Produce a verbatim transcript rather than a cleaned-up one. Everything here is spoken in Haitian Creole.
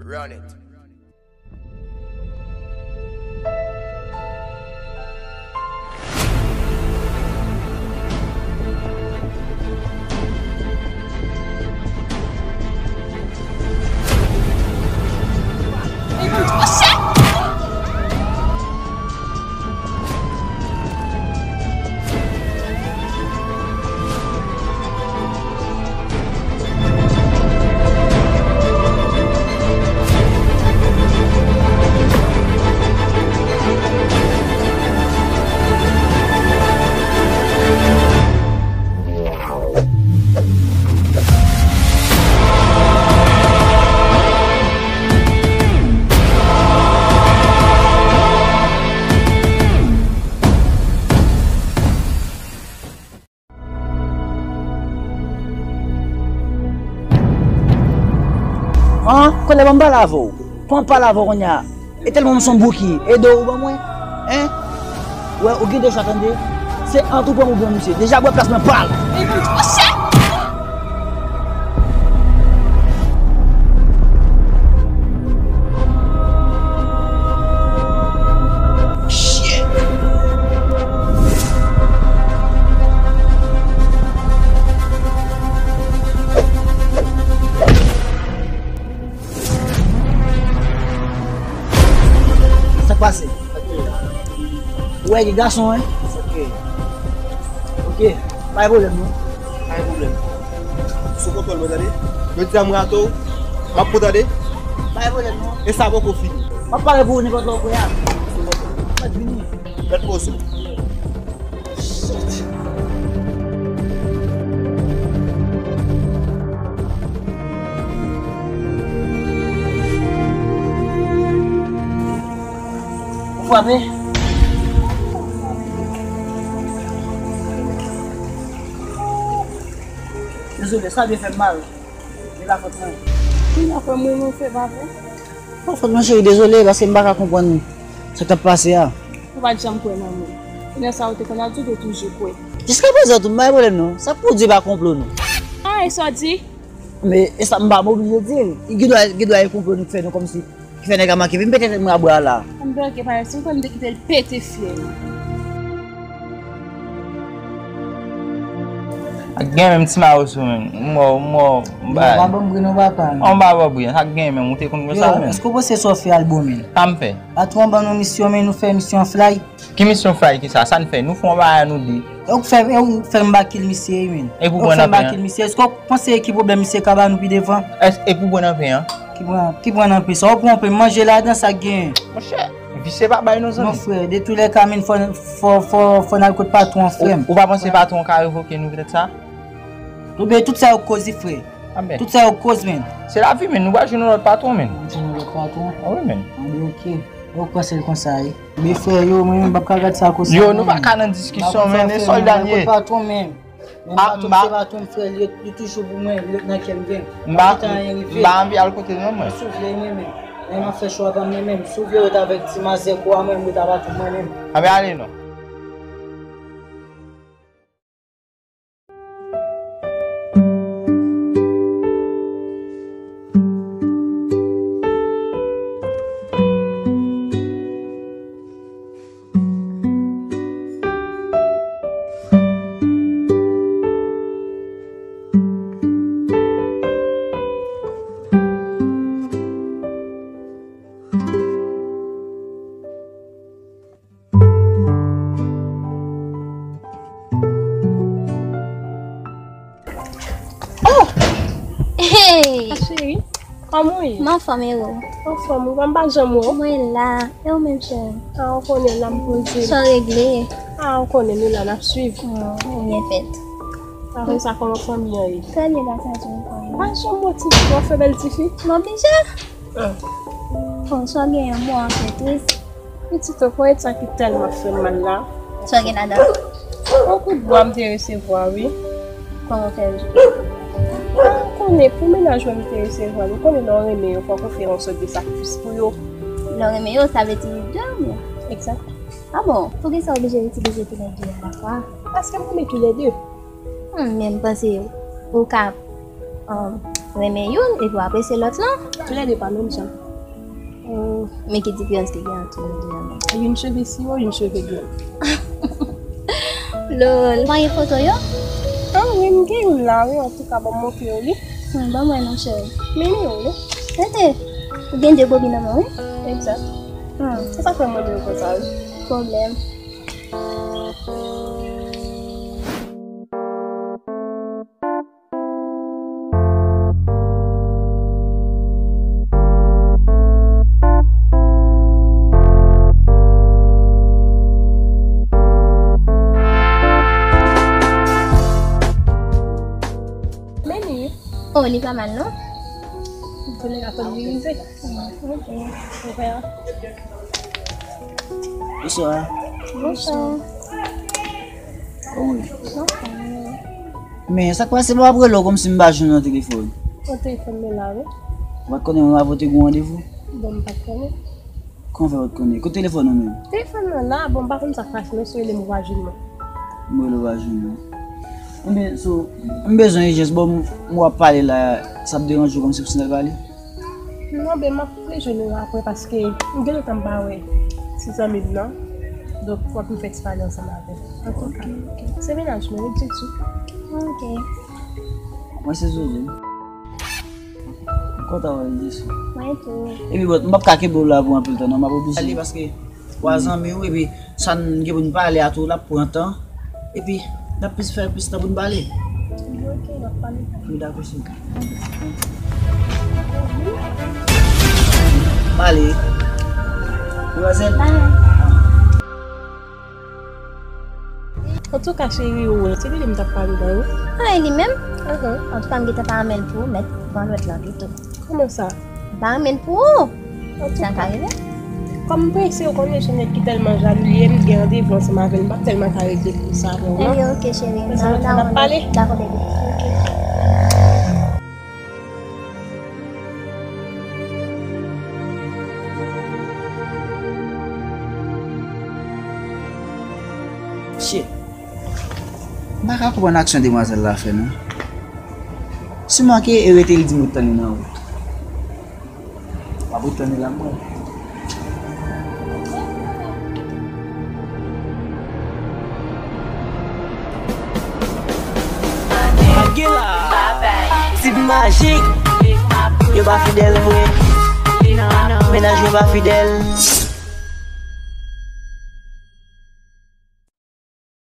Run it. An, kòlè ban m pale avè w. Kòman m pale avè w kounye a? E tèlman m se yon bouki, ede w ban mwen? Hein? Wè, ou gen de chwa tande. Se ant ou pran m ou ban m misye. Deja bwè plas mwen pa l. Sa k pase? Ou wè gen gason, wi. Ok. Ok. Pa gen pwoblèm, non. Pa gen pwoblèm. Sou kontwòl mwen, tande. Yo di a m rato, m ap pran, tande. Pa gen pwoblèm, non. E sa poko fini. M ap pale pou ou nenpòt lè ou kwè a. Mèt vini. Mèt poze. Shit. Ou frape? Dezole, sa byen fè m mal. Se pa fòt mwen. Se pa fòt mwen, non, se pa vre. Pa fòt mwen, cheri, dezole, paske m pa ka konprann sa k ap pase a. Ou pa t janm kwè nan mwen. Lè sa ou te konn ap di, ou te toujou kwè. Jiskaprezan tou, m pa gen pwoblèm non. Sa k pou w di pa konplo non? Ah, e sa w di? Men, e sa m pa, m oblije di l. Gen dwa, gen dwa e konplo nou k fè nou kòmsi, ki fè nèg la manke vin pete tèt mwen a bra la. M bloke, parèt si m kwè m te kite l pete fyèl. Ak gen menm ti mayo sou menm. M mò, m mò, m bay. Yo, pa ban m bri non, papa, non. An ba bò bri, ak gen menm, ou te konn konsa menm. Èske w panse sa w fè a l bon menm? Sa m fè? Patwon ban nou misyon, men nou fè misyon an fly. Ki misyon fly ki sa? Sa n fè? Nou fè yon bagay nou de. E ou k fè, e ou k fè m bakil misye, wi, men. E pou pran nan pen an? Misye, èske w panse ki pwoblèm misye ka ba nou pi devan? Èske, e pou pran nan pen an? Ki pran, ki pran nan pen sa? Ou pran pen, manje ladan sa k genyen. Monchè, visye pa bay non, zanmi. Non, frè, de tou lè ka, men, fò, fò, fò, fò n al kot patwon an, frè m. Ou, ou pa panse patwon an ka revoke nou poutèt sa? Oubyen tout sa yo koz, wi, frè. Tout sa yo koz, men. Se lavi, men. Nou pral jwenn yon lòt patwon, men. Nou jwenn yon lòt patwon? Ah wi, men. Anben, ok. Ou panse l konsa, wi. Men frè yo, mwen menm m p ap ka gad sa konsa. Yo, nou pa ka nan diskisyon, men, e sòlda n ye. Patwon menm. Men patwon, se patwon m, frè, li, li toujou pou mwen, li nan kè m, gen. M pa, m pa anvi al kote l non, mwen. M souvle, men, men. Men m ap fè chwa pa m, men, men. M souvle ret avèk ti mazèk ou a, mwen, m ret a patwon mwen menm. Anben ale non. Oh! Hey! Ah, cheri, kòman w ye? M anfòm, e ou? Anfòm, wi, m pa janm wè w. Mwen la, e ou menm, cheri? Ah, ou konnen la m poze. Sa w regle? Ah, ou konnen nou la, n ap swiv. Hmm, ou byen fèt. Apre sa, kòman fanmi an ye? Trè byen, gras a Dye, ou konnen. Pa janm wè w, ti fi, w ap fè bèl ti fi. M oblije. Ah. Bon, sa w genyen, mò an fè tris. Pitit, ou konn sa ki tèlman fè m mal la? Sa w gen ladan? Yon kout bwa m te resevwa, wi. Kòman w fè l? Ah, ou konnen, pou mennaj mwen m te resevwa l, ou konnen lè w renmen yo, fòk ou fè yon sòt de sakrifis pou yo. Lè w renmen yo, sa vle di de moun. Egzak. Ah bon, poukisa w oblije itilize toulède alafwa? Paske m renmen toulède. Hmm, men m panse ou ka, um, renmen youn epi w apresye lòt lan. Toulède pa menm jan. Men ki diferans ki gen ant nou de a menm? Youn cheve siwo, youn cheve grenn. Lol. Ou pa gen foto yo? Ah, wi, m gen youn la, wi, antouka, ban m montre w li. Hmm, ban mwen non, cheri. Mimi w, wi. Rete. Ou gen de bobin nan men w, wi. Egzat. Hmm. Se sa k fè m renmen w konsa, wi. Pwoblèm. Men li. Oh, li pa mal, non? Koulè a konn dirize. Ok. Ouvè. Bonswa. Bonswa. Kòman w ye? Bonswa. Men, sa k pase m ap rele w kòmsi m pa jwenn nan telefòn? Nan telefòn mwen la, wi. Ou pa t konnen mwen avè w te gen yon randevou? Bon, m pa t konnen. Kòman fè w pa t konnen? Kote telefòn ou menm? Telefòn mwen la, bon, m pa konn sa k pase, non, si w rele m ou pa jwenn mwen. M rele w pa jwenn mwen. Enben, so, m bezwen ijans, bon, m, m w ap pale la, sa ap deranje w kòmsi pou si n al pale? Non, ben, m ap rejwenn ou apre paske m gen lontan m pa wè ti zanmi m nan. Donk, w ap vin fè ti pale ansanm avè m. Antouka, ok, ok. Se mennaj mwen, wi, Djidji. Ok. Mwen se Zozo. M kontan wè Djidji. Mwen tou. Epi, bon, m p ap ka kenbe w la pou anpil tan, non, m ap oblije ale paske w a zanmi w, epi sa n gen pou n pale a tou, l ap pran tan. Epi, n ap plis fè plis tan pou n pale. Ok, n ap pale. M dakò, cheri. Pale. Demwazèl. Bye. Antouka, cheri, ou wè, se de li m t ap pale la, wi. Ah, e li menm? Ahan. Antouka, m gentan pa renmen l pou ou, mèt, vandrèd lan pito. Kòman sa? M pa renmen l pou ou. Sa ka rive. Kòm m prese, ou konnen se nèg ki tèlman jalou li ye, m gen randevou ansanm avè l, m p ap tèlman ka rete pou sa avè w, non. Ebyen, ok, cheri. Sa n ap pale. Dakò, bebe. Ok. Shit. M pa ka konprann aksyon demwazèl la fè, non. Si m manke e rete, li di m ret tann li nan wout. M ap ret tann li la, mwen. Tip majik, yo pa fidèl vre. Mennaj mwen pa fidèl.